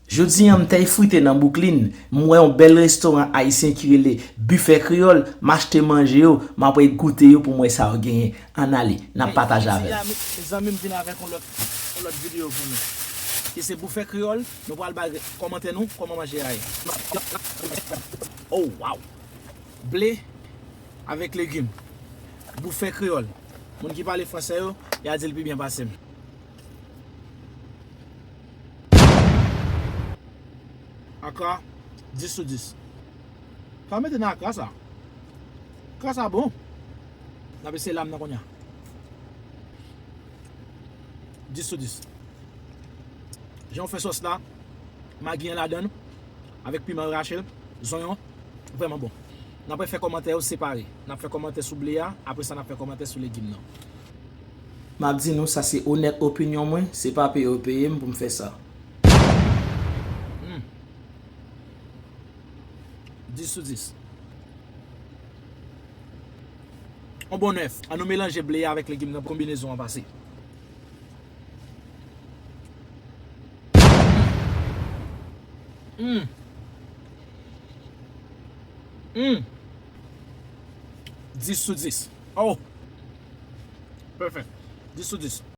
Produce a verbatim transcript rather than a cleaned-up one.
Jodi a, m t al frite nan Bouklin, m wè yon bèl restoran ayisyen ki rele Bifè Kreyòl, m achte manje yo, m apre goute yo pou m wè sa yo genyen. Ann ale, n ap pataje avè m. Mezanmi, m vin avèk yon lòt, yon lòt videyo pou nou. Ki se Bifè Kreyòl, nou pral bay kòmantè nou, kòman manje a ye. Oh, wow! Ble avèk legim. Bifè Kreyòl. Moun ki pale fransè yo, y a di l pi byen pase m. Akra, dis sou dis. Sa mete nan akra sa. Akra sa bon. N ap eseye lam nan kounye a. Dis sou dis. Jan w fè sòs la, magi an ladan l, avèk piman rache l, zonyon, vrèman bon. N ap fè kòmantè yo separe. N ap fè kòmantè sou ble a, apre sa n ap fè kòmantè sou legim nan. M ap di nou, sa se onèt opinyon mwen, se pa peye yo peye m pou m fè sa. Hmm. Dis sou dis. On bon nèf. Ann nou melanje ble a avèk legim nan pou konbinezon an pase. Hmm. Hmm. Dis sou dis. Oh! Pèfè. Dis sou dis.